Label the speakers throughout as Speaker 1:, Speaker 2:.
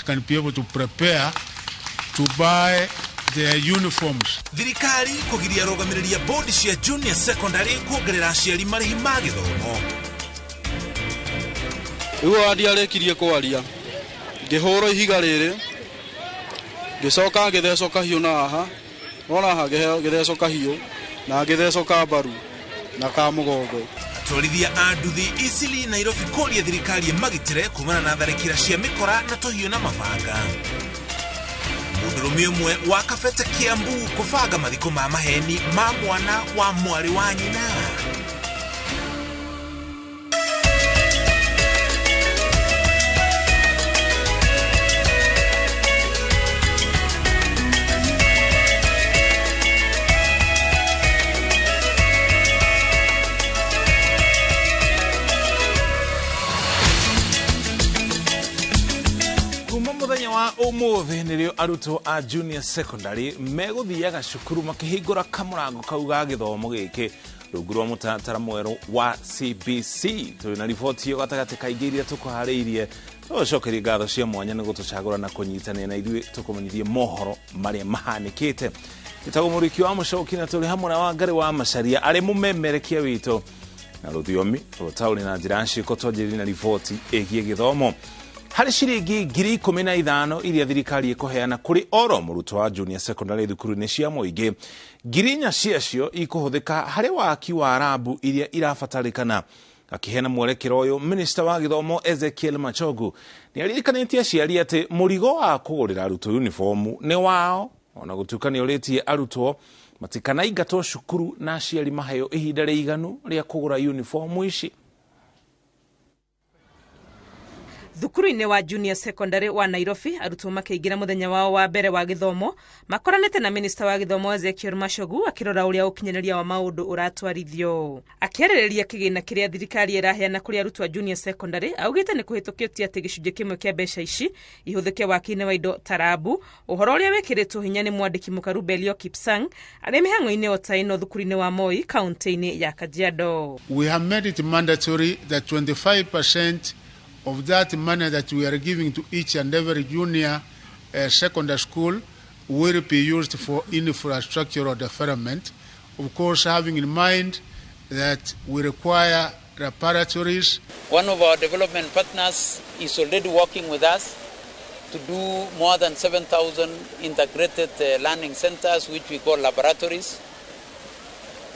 Speaker 1: Can be able to prepare to buy their uniforms.
Speaker 2: Thirikari kũgiria arũgamĩrĩri a board cia junior secondary kuongerera aciari marĩhi ma gĩthomo.
Speaker 3: Rĩu andiarĩkirie kwaria ngĩhũrwo ihiga rĩrĩ, ngĩcoka ngĩthecwo kahiũ na haha, wona haha ngĩthecwo kahiũ na ngĩthecwo ka mbaru na ka mũgongo.
Speaker 2: Atwarithia a nduthi Eastleigh Nairobi kũria thirikari ĩmagitĩre kumana na tharĩkĩra cia mĩkora na tũhiũ na mabanga. Mũndũrũme ũmwe wa Kabete Kiambu kũbanga mathiko ma maheni ma mwana wa mwarĩ wa nyina. Kuma muthenya wa umuthi nirio arutwo a junior secondary meguthiaga cukuru makihingura kamurango kau ga githomo giki rungu rwa mutaratara mweru wa CBC. Turi na riboti iyo gatagati ka ingĩ iria tukuharĩirie. Tũcokerie ngatho cia mwanya nĩ gũtũcagũra na kũnyitanĩra na ithuĩ tũkũmenyithie mohoro marĩa mahanĩkĩte. Njĩtagwo Mũrĩki wa Mũcoki na tũrĩ hamwe na Wangarĩ wa Macharia arĩ mũmemerekia witũ na rũthiomi rũtaũri na njĩra ya ciĩko. Twanjĩrĩrie na riboti ĩgiĩ gĩthomo. Harĩ ciringi 15,000 iria thirikari ĩkũheana kũrĩ oro mũrutwo wa junior secondary thukuru-inĩ cia mũingĩ, 4,000 ciacio ikũhũthĩka harĩ waki wa rabu iria irabatarĩkana. Akĩheana mwerekero ũyũ, minista wa gĩthomo Ezekiel Machogu nĩ aririkanĩtie aciari atĩ mũrigo wa kũgũrĩra arutwo uniformu nĩ wao, ona gũtuĩka nĩ orĩtie arutwo matikanaingatwo cukuru na aciari maheo ihinda rĩiganu rĩa kũgũra uniformu ici.
Speaker 4: Thukuru-inĩ wa junior secondary wa Nairobi, arutwo makĩingĩra mũthenya wao wa mbere wa gĩthomo makoranĩte na minista wa gĩthomo Ezekiel Machogu akĩrora ũrĩa ũkinyanĩria wa maũndũ ũratwarithio. Akĩarĩrĩria kĩgĩna kĩrĩa thirikari ĩraheana kũrĩ arutwo a junior secondary, augĩte nĩ kũhĩtũkĩtio atĩ gĩcunjĩ kĩmwe kĩa mbeca ici ihũthĩke waki-inĩ wa indo ta rabu, ũhoro ũrĩa wĩkĩrĩtwo hinya nĩ mwandĩki mũkaru Belio Kipsang arĩ mĩhang'o-inĩ o ta ĩno thukuru-inĩ wa Moi kaunti-inĩ ya Kajiado.
Speaker 1: We have made it mandatory that 25% of that money that we are giving to each and every junior secondary school will be used for infrastructural development. Of course, having in mind that we require laboratories.
Speaker 5: One of our development partners is already working with us to do more than 7,000 integrated learning centers, which we call laboratories.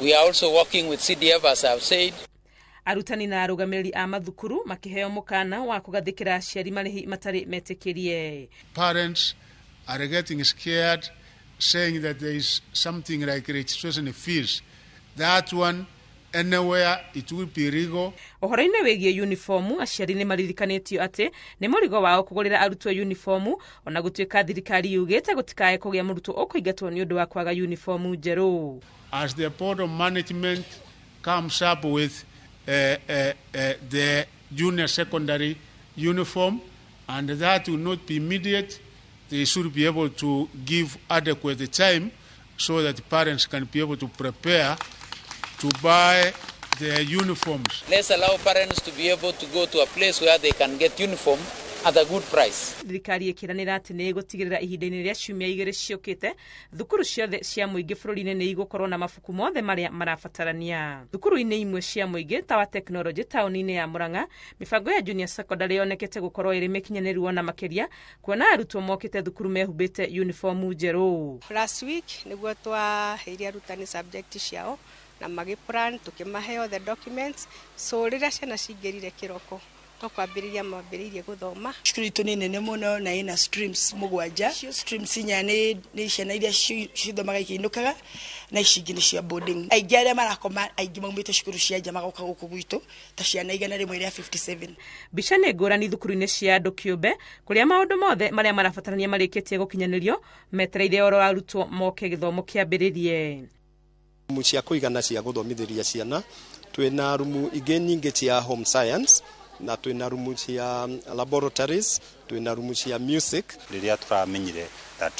Speaker 5: We are also working with CDF, as I have said.
Speaker 4: Arutani na arũgamĩrĩri a mathukuru makĩheo mũkana wa kũgathĩkĩra aciari marĩhi matarĩ metĩkĩrie.
Speaker 1: Parents are getting scared, saying that there is something like registration fees. That one, anywhere, it will be legal.
Speaker 4: Ũhoro-inĩ wĩgiĩ uniformu, aciari nĩ maririkanĩtio atĩ nĩ mũrigo wao kũgũrĩra arutwo uniformu, ona gũtuĩka thirikari yugĩte gũtikae kũgĩa mũrutwo ũkũingatwo nĩ ũndũ wa kwaga uniformu njerũ.
Speaker 1: As the board of management comes up with the junior secondary uniform, and that will not be immediate. They should be able to give adequate time so that parents can be able to prepare to buy their uniforms.
Speaker 5: Let's allow parents to be able to go to a place where they can get uniform at a good price.
Speaker 4: Thirikari ĩkĩranĩra atĩ nĩ ĩgũtigĩrĩra ihinda-inĩ rĩa ciumia igĩrĩ ciũkĩte thukuru ciothe cia mũingĩ bũrũri-inĩ nĩ igũkorwo na mabuku mothe marĩa marabatarania. Thukuru-inĩ imwe cia mũingĩ ta wa tekinoronjĩ taũni-inĩ ya Murang'a, mĩbango ya junior secondary yonekete gũkorwo ĩrĩ mĩkinyanĩru ona makĩria, kuona arutwo mokĩte thukuru mehumbĩte uniformu njerũ.
Speaker 6: Last week nĩguo twaheire arutani subject ciao na magĩplan, tũkĩmahe all the documents, so rĩrĩa ciana cingĩrire kĩroko no kwambĩrĩria mambĩrĩirie gũthoma.
Speaker 7: Cukuru itũ nĩ nene mũno na ĩna streams mũgwanja. Cio streams inya nĩ ciana iria cithomaga ikĩinũkaga na ici ingĩ nĩ cia boarding. Aingĩ arĩa marakoma aingĩ maumĩte cukuru cia nja magoka gũkũ gwitũ ta ciana igana rĩmwe rĩa 57.
Speaker 4: Mbica nĩ ngũrani thukuru-inĩ cia andũ kĩũmbe kũrĩa maũndũ mothe marĩa marabatarania marĩkĩtie gũkinyanĩrio metereire oro arutwo moke gĩthomo kĩambĩrĩrie.
Speaker 8: Rumu cia kũigana cia gũthomithĩria ciana, twĩna rumu ingĩ nyingĩ cia home science, na twĩna rumu cia laboratories, twĩna rumu cia music.
Speaker 9: Rĩrĩa tũramenyire that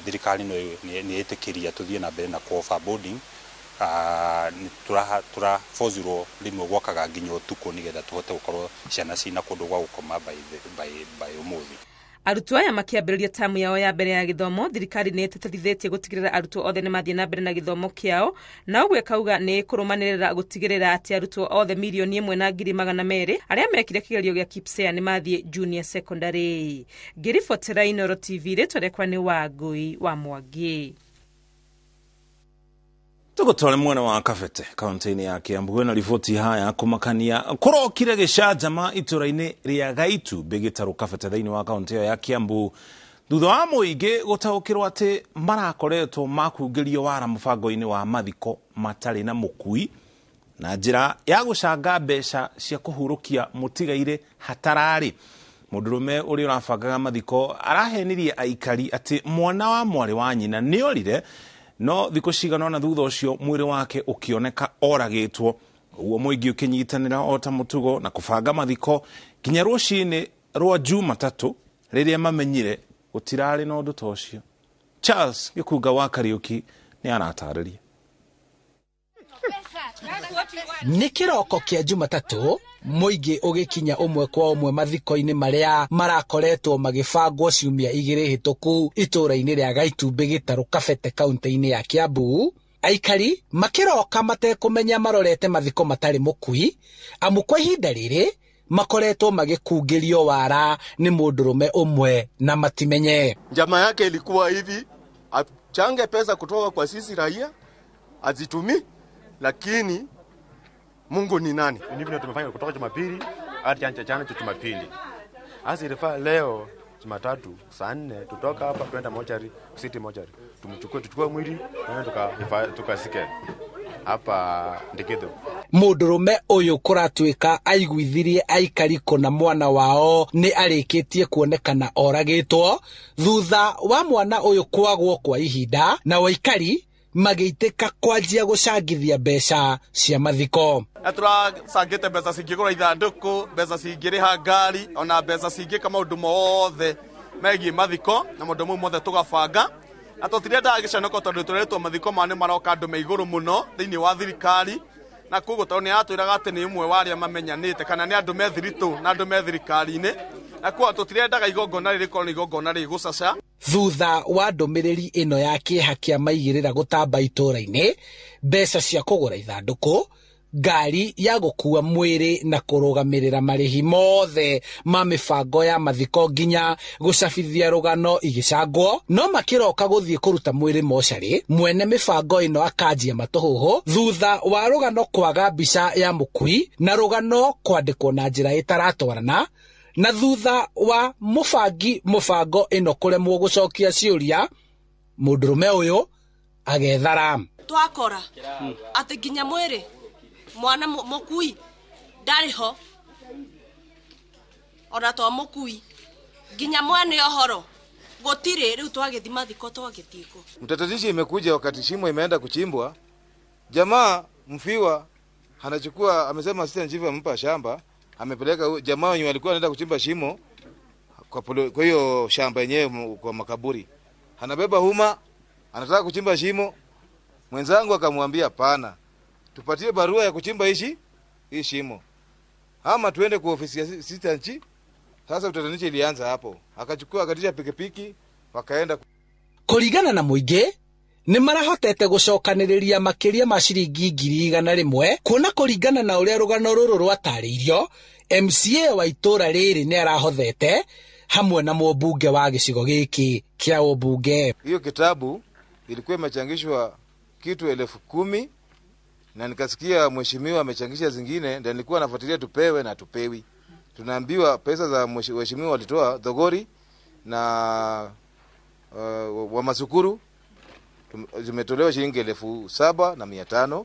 Speaker 9: thirikari nĩ ĩtĩkĩria tũthiĩ na mbere na offer boarding, tũrabozirwo rĩmwe gwakaga nginya ũtukũ nĩgetha tũhote gũkorwo ciana cina kũndũ gwa gũkoma by ũmũthĩ.
Speaker 4: Arutwo aya makĩambĩrĩria tamu yao ya mbere ya gĩthomo, thirikari nĩ ĩtĩtĩrithĩtie gũtigĩrĩra arutwo othe nĩ mathiĩ na mbere na gĩthomo kĩao, na ũguo ĩkauga nĩ ĩkũrũmanĩrĩra gũtigĩrĩra atĩ arutwo othe 1,200,000 arĩa mekire kĩgerio gĩa KPSEA nĩ mathiĩ junior secondary. Ngĩribotera Inooro TV, rĩtwa rĩakwa nĩ Wangũi wa Mwangi.
Speaker 2: Tũgũtware mwena wa Kabete kaunti-inĩ ya Kiambu na riboti haya kũmakania kũrokire gĩcanjama itũra-inĩ rĩa Gaitumbĩ gĩtarũ Kabete thĩinĩ wa kaunti ĩyo ya Kiambu thutha wa mũingĩ gũtaũkĩrwo atĩ marakoretwo makungĩrio wara mũbango-inĩ wa mathiko matarĩ na mũkui na njĩra ya gũcanga mbeca cia kũhurũkia mũtigairĩ hatararĩ. Mũndũrũme ũrĩa ũrabangaga mathiko arahenirie aikari atĩ mwana wa mwarĩ wa nyina nĩorire no thikũ cigana ũna thutha ũcio mwĩrĩ wake ũkĩoneka oragĩtwo. Ũguo mũingĩ ũkĩnyitanĩra o ta mũtugo na kũbanga mathiko nginya rũcinĩ rwa Jumatatũ rĩrĩa mamenyire gũtirarĩ na ũndũ ta ũcio. Charles Gĩkunga wa Kariũki nĩ aratarĩria.
Speaker 10: Nĩ kĩroko kĩa Jumatatũ mũingĩ ũgĩkinya ũmwe kwa ũmwe mathiko-inĩ marĩa marakoretwo magĩbangwo ciumia igĩrĩ hĩtũku itũũra-inĩ rĩa Gaitumbĩ gĩtarũ Kabete kaunti-inĩ ya Kiambu. Aikari makĩroka matekũmenya marorete mathiko matarĩ mũkui, amu kwa ihinda rĩrĩ makoretwo magĩkungĩrio wara nĩ mũndũrũme ũmwe na matimenye.
Speaker 11: Njama yake ilikuwa hivi, achange pesa kutoka kwa sisi raia azitumii, lakini Mungu ni nani?
Speaker 12: Hivi ndio tumefanya kutoka Jumapili hadi jana Jumapili. Hasa ilifaa leo Jumatatu saa 4 tutoka hapa kwenda mochari, city mochari. Tumchukue tuchukue mwili na tukasike hapa Ndikitho.
Speaker 10: Mũndũrũme ũyũ kũratuĩka aiguithirie aikari kũna mwana wao nĩ arĩkĩtie kuonekana oragĩtwo thutha wa mwana ũyũ kwagwo kwa ihinda, na waikari magĩitĩka kwanjia gũcangithia mbeca cia mathiko.
Speaker 13: Na tũracangĩte mbeca cingĩgũra ithandũkũ, mbeca cingĩrĩha ngari, ona mbeca cingĩka maũndũ mothe megiĩ mathiko, na maũndũ mau mothe tũgabanga. Na tũtirendaga gĩconoko tondũ tũretwo mathiko maya nĩ maroka andũ me igũrũ mũno thĩinĩ wa thirikari, na koguo tondũ nĩ aratwĩraga atĩ nĩ ũmwe wa arĩa mamenyanĩte kana nĩ andũ me thiritũ na andũ me thirikari-inĩ, na koguo tũtirendaga igongona rĩrĩ rĩkorwo nĩ igongona rĩgũcaca.
Speaker 10: Thutha wa ndũmĩrĩri ĩno ya kĩeha kĩa maigĩrĩra gũtamba itũũra-inĩ, mbeca cia kũgũra ithandũkũ, ngari ya gũkua mwĩrĩ na kũrũgamĩrĩra marĩhi mothe ma mĩbango ya mathiko nginya gũcabithia rũgano igĩcangwo, no makĩroka gũthiĩ kũruta mwĩrĩ mocarĩ, mwene mĩbango ĩno akanjia matũhũhũ thutha wa rũgano kwaga mbica ya mũkui na rũgano kwandĩkwo na njĩra ĩtaratwarana, na thutha wa mũbangi mũbango ĩno kũremwo gũcokia ciũria, mũndũrũme ũyũ agethara.
Speaker 14: Twakora atĩ nginya mwĩrĩ mwana mũkui ndarĩ ho, ona to mũkui nginya mwana ũhoro gũtirĩ. Rĩu twagĩthiĩ mathiko twagĩthiĩ kũ?
Speaker 15: Mtatatishi imekuja wakati shimo imeenda kuchimbwa, jamaa mfiwa anachukua, amesema assistant chief amempa shamba, amepeleka jamaa wenye walikuwa wanaenda kuchimba shimo kwa hiyo shamba yenyewe kwa makaburi. Anabeba huma, anataka kuchimba shimo. Mwenzangu akamwambia hapana, tupatie barua ya kuchimba hii shimo ama tuende kwa ofisi ya assistant chief. Sasa utatanishi ilianza hapo. Akachukua akatisha pikipiki wakaenda.
Speaker 10: Kũringana na mũingĩ nĩ marahotete gũcokanĩrĩria makĩria ma ciringi 100,000 kuona kũringana na ũrĩa rũgano rũrũ rwatarĩirio, MCA wa itũũra rĩrĩ nĩ arahothete hamwe na mũmbunge wa gĩcigo gĩkĩ kĩa ũmbunge.
Speaker 15: Hiyo kitabu ilikuwa imechangishwa kitu 10,000 na nikasikia mheshimiwa amechangisha zingine, ndio nilikuwa nafuatilia tupewe na tupewi. Tunaambiwa pesa za mheshimiwa walitoa Dhogori na wa Masukuru zimetolewa shilingi 7,500,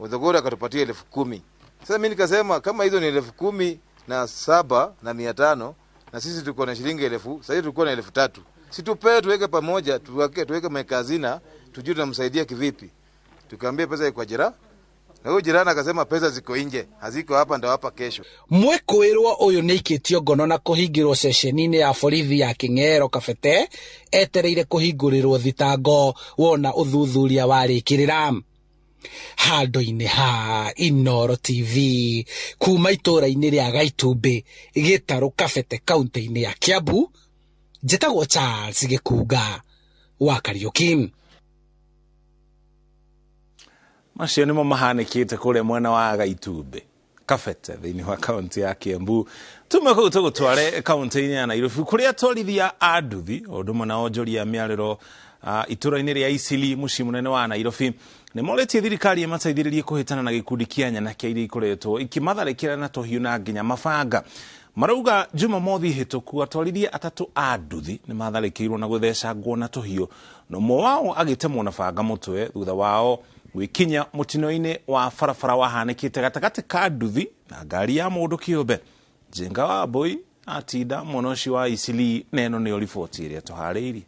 Speaker 15: Dhogori akatupatia 10,000. Sasa mimi nikasema kama hizo ni 17,500 na sisi tulikuwa na shilingi 1,000, sasa tulikuwa na 3,000. Si tupewe tuweke pamoja, tuweke mekazina, tujue tunamsaidia kivipi. Tukaambia pesa iko jira. Na huyo jirani akasema pesa ziko nje, haziko hapa, ndo hapa kesho.
Speaker 10: Mwĩkũĩrwo ũyũ nĩ aikĩtio ngono na kũhingĩrwo ceceni-inĩ ya borithi ya Kĩng'ero Kabete, etereire kũhingũrĩrwo thitango wona ũthuthuria warĩkĩrĩra. Handũ-inĩ ha Inooro TV kuma itũũra-inĩ rĩa Gaitumbĩ gĩtarũ Kabete kaunti-inĩ ya Kiambu, Njĩtagwo Charles Gĩkunga wa Kariuki.
Speaker 2: Macio nĩmo mahanĩkĩte kũrĩa mwena wa Gaitumbĩ Kabete thĩinĩ wa kaunti ya Kiambu. Tume kũu tũgũtware kaunti-inĩ ya Nairobi kũrĩa atwarithia a nduthi o ũndũ ũmwe na onjoria a mĩarĩro itũra-inĩ rĩa Isili mũciĩ mũnene wa Nairobi nĩ morĩtie thirikari ĩmateithĩrĩrie kũhĩtana na gĩkundi kĩa nyanake iria ikoretwo ikĩmatharĩkĩra na tũhiũ na nginya mabanga. Marauga Jumamothi hĩtũku atwarithia atatũ a nduthi nĩ matharĩkĩirwo na gũthecangwo na tũhiũ na ũmwe wao agĩtemwo na banga mũtwe thutha wao gwikinya mũtino-inĩ wa barabara wahanĩkĩte gatagatĩ ka nduthi na ngari ya mũndũ kĩũmbe. Njenga wa Mbui atinda mwena ũcio wa Isili na ĩno nĩyo riboti ĩrĩa tũharĩirie.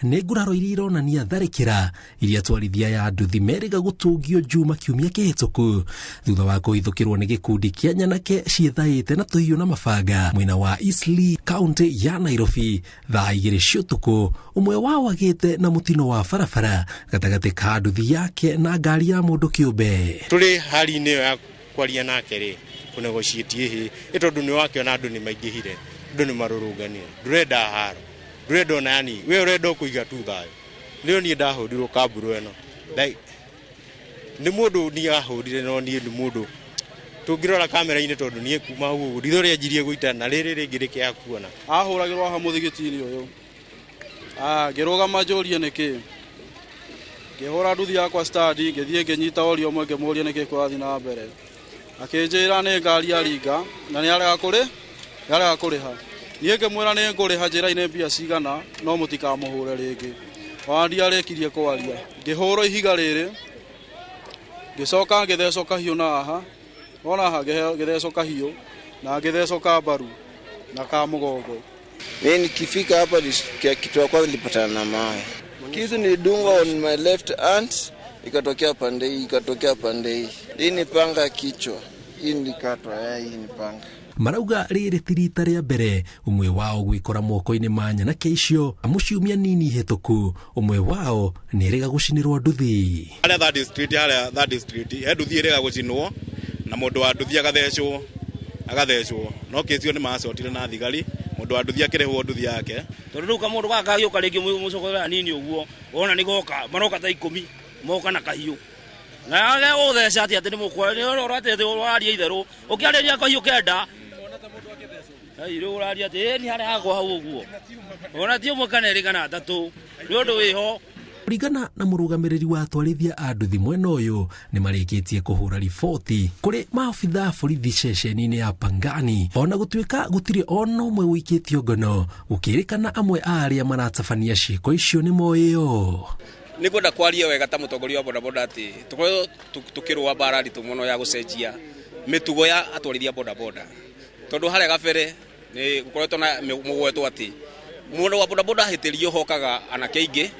Speaker 16: Nĩ nguraro iria ironania tharĩkĩra iria atwarithia ya nduthi merĩga gũtũngio Juma kiumia kĩhĩtũku thutha wa kũhithũkĩrwo nĩ gĩkundi kĩa nyanake ciĩthaĩte na tũhiũ na mabanga mwena wa Eastleigh kaunti ya Nairobi thaa 2 cia ũtukũ. Ũmwe wao agĩte na mũtino wa barabara gatagatĩ ka nduthi yake na ngari ya mũndũ kĩũmbe.
Speaker 17: Tũrĩ hali-inĩ ĩyo ya kwaria nake rĩ kũnegotiate ĩhĩ ĩ tondũ nĩ wakĩona andũ nĩ maingĩhire, andũ nĩ marũrũnganire, ndũrenda haro, ndũrenda ona yani we ũrenda kũiga tu thayũ. Nĩyo niĩ ndahũrirwo kamburu ĩno like nĩ mũndũ niĩ ahũrire no niĩ nĩ mũndũ tũngĩrora kamera-inĩ tondũ niĩ kuma hau ũguo ritho rĩanjirie gũita na rĩrĩ rĩngĩ rĩkĩaga kuona.
Speaker 3: Ahũragĩrwo haha mũthigiti-inĩ ũyũ, ngĩrũgama njũrie nĩkĩ, ngĩhũra nduthi yakwa stadi, ngĩthiĩ ngĩnyita ũria ũmwe ngĩmũria nĩkĩ kũrathiĩ na mbere, akĩnjĩra nĩ ngari aringa na nĩ arega kũrĩha. Niĩ ngĩmwĩra nĩ ngũrĩha njĩra-inĩ mbia cigana no mũtikamũhũre rĩngĩ. Ona ndiarĩkirie kwaria ngĩhũrwo ihiga rĩrĩ, ngĩcoka ngĩthecwo kahiũ na haha, wona haha ngĩthecwo kahiũ na ngĩthecwo ka mbaru na ka mũgongo.
Speaker 18: Mimi nikifika hapa kitu ya kwanza nilipatana na mawe. Kisu nilidungwa on my left hand, ikatokea pande hii, ikatokea pande hii. Hii ni panga kichwa, hii nilikatwa, hii ni panga.
Speaker 16: Marauga rĩrĩ ti rita rĩa mbere ũmwe wao gwĩkora moko-inĩ ma nyanake icio amuciumia nini hĩtũku ũmwe wao nĩerĩga gũcinĩrwo nduthi.
Speaker 19: Harĩa Third Street, harĩa Third Street, he nduthi ĩrĩga gũcinwo na mũndũ wa nduthi agathecwo no kĩcio nĩ macotire na thigari mũndũ wa nduthi akĩrĩhwo nduthi yake.
Speaker 20: Tondũ rĩu kamũndũ gaka gagĩũka rĩngĩ mũcokorera nini ũguo wona nĩ goka maroka ta 10 moka na kahiũ na age gũtheca atĩ nĩ mũkwa nĩ ũrora atĩ ũraria itherũ ũkĩarĩria kahiũ kenda rĩu ũraria atĩ nĩ harĩa hakwa hau ũguo ona ti ũmwe kana erĩ kana atatũ nĩ ũndũ wĩho.
Speaker 16: Kũringana na mũrũgamĩrĩri wa atwarithia a nduthi mwena ũyũ nĩ marĩkĩtie kũhũra riboti kũrĩ maabitha a borithi ceceni-inĩ ya Pangani ona gũtuĩka gũtirĩ ona ũmwe ũikĩtio ngono gũkĩrĩkana amwe a arĩa maratabania ciĩko icio nĩ moĩyo.
Speaker 21: Nĩ ngwenda kwaria wega ta mũtongoria wa bodaboda atĩ tũkoretwo tũkĩrũa mbara nditũ mũno ya gũcenjia mĩtugo ya atwarithia bodaboda tondũ harĩa gabere nĩ gũkoretwo na mũgwetwo atĩ mũndũ wa bodaboda ahĩtĩrio hokaga anake aingĩ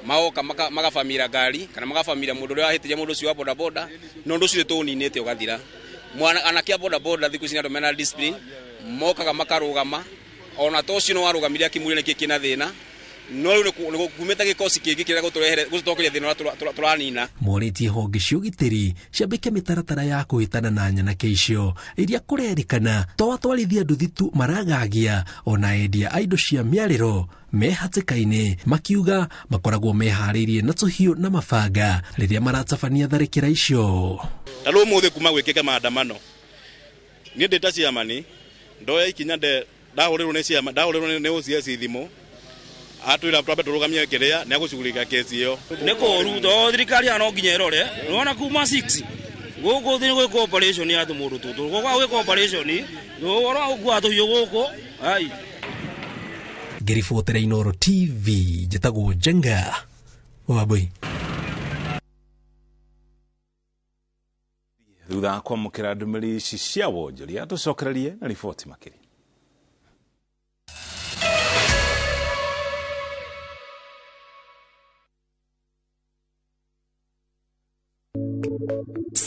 Speaker 21: maoka magabamira ngari kana magabamira mũndũ ũrĩa wahĩtĩria mũndũ ũcio wa bodaboda na ũndũ ũcio tũũninĩte ũgathira. Anake a bodaboda thikũ ici nĩ andũ mena discipline mokaga makarũgama ona to ũcio no warũgamire akĩmũria nĩkĩ kĩna thĩna no rĩu nĩ kumĩte gĩkosi kĩngĩ kĩrĩa gũtũrehere thĩna ũrĩa tũranina.
Speaker 16: Morĩtie honge cia ũgitĩri ciambĩke mĩtaratara ya kũhĩtana na nyanake icio iria kũrerĩkana to atwarithia nduthi tu maragagia ona endia a indo cia mĩarĩro me hatĩka-inĩ makiuga makoragwo meharĩirie na tũhiũ na mabanga rĩrĩa maratabania tharĩkĩra icio.
Speaker 19: Ta rĩu ũmũthĩ kuma gwĩkĩke maandamano niĩ ndĩ ta ciamani ndoya ikinya ndahũrĩrwo nĩ ciama ndahũrĩrwo nĩ OCS thimũ atwĩra twambe tũrũgamie kĩrĩa nĩ agũcugurĩka kesi ĩyo.
Speaker 20: Nĩ kũũru to thirikari no nginya ĩrore nĩwona kuma 6 gũkũ thĩ gwĩkwo operation ya tũmũndũ tũtũ gũkũ gwĩkwo operation ũhoro wa gũkua tũhiũ gũkũ ai.
Speaker 16: Ngĩribotera Inooro TV njĩtagwo Njenga wa Mbui.
Speaker 2: Thutha wa kwamũkĩra ndũmĩrĩri ici cia wonjoria tũcokererie na riboti makĩria.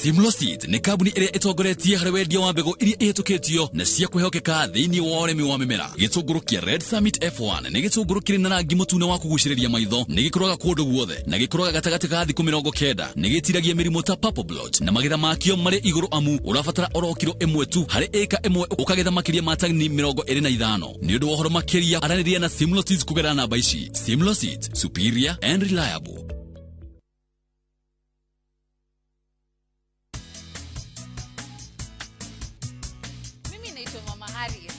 Speaker 1: Simlo Seeds nĩ kambuni ĩrĩa ĩtongoretie harĩ wendia wa mbegũ iria ihĩtũkĩtio na cia kwĩhokeka thĩinĩ wa ũrĩmi wa mĩmera. Gĩtũngũrũ kĩa Red Summit F1 nĩ gĩtũngũrũ kĩrĩ na rangi mũtune wa kũgucĩrĩria maitho, nĩ gĩkũraga kũndũ guothe na gĩkũraga gatagatĩ ga thikũ 90. Nĩ gĩtiragia mĩrimũ ta purple blotch na magetha makĩo marĩ igũrũ amu ũrabatara oro kiro 1 tu harĩ ĩka 1 ũkagetha makĩria ma tani 25. Nĩ ũndũ wa ũhoro makĩria aranĩria na Simlo Seeds kũgerera namba ici. Simlo Seeds, superior and reliable.
Speaker 22: Mimi naitwa Mama Harriet.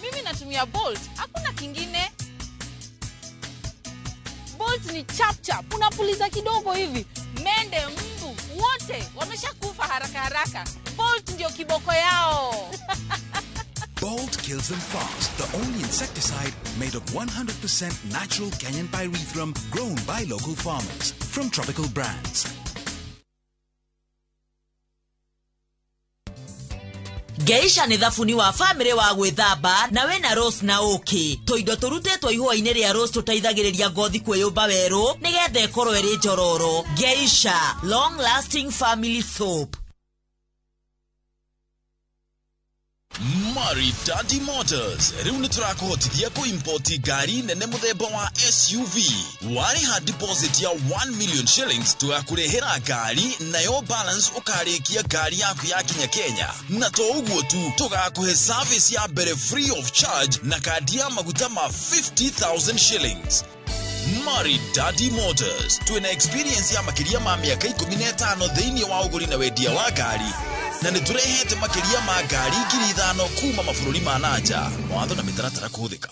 Speaker 22: Mimi natumia Bolt, hakuna kingine. Bolt ni chap chap, unapuliza kidogo hivi, mende, mbu, wote wameshakufa haraka haraka. Bolt ndio kiboko yao.
Speaker 23: Bolt kills them fast, the only insecticide made of 100% natural Kenyan pyrethrum grown by local farmers from Tropical Brands.
Speaker 24: Geisha nĩ thabuni wa famĩlĩ wa gwĩthamba na wĩna rose na ũkĩ. Tũindo tũrutĩtwo ihũa-inĩ rĩa rose tũteithagĩrĩria ngothi kwĩyũmba werũ nĩgetha ĩkorwo ĩrĩ njororo. Geisha long lasting family soap.
Speaker 1: Maridadi Motors rĩu nĩ tũrakũhotithia kũimpoti ngari nene mũthemba wa SUV. Warĩha deposit ya 1 million shillings tũgakũrehera ngari nayo balance ũkarĩkia ngari yaku yakinya Kenya. Na to ũguo tu, tũgakũhe service ya mbere free of charge na kandi ya maguta ma 50,000 shillings. Maridadi Motors twĩna experience ya makĩria ma mĩaka 15 thĩinĩ wa ũgũri na wendia wa ngari na nĩ tũrehete makĩria ma ngari 5,000 kuma mabũrũri ma nanja. Mawatho na mĩtaratara kũhũthĩka.